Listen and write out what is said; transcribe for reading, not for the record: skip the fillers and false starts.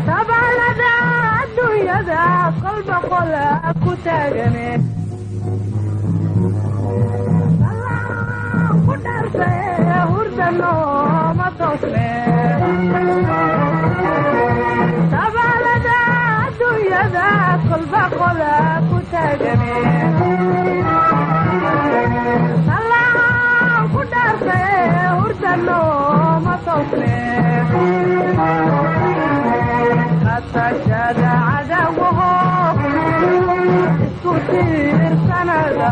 Sabalada adduunyada kolba qola ku taagane, ku dhaartae hurdano ma toosne. Sabalada adduunyada kolba qola ku taagane, ku dhaartae hurdano ma toosne. Katashada cadawaho isku tiirsanada.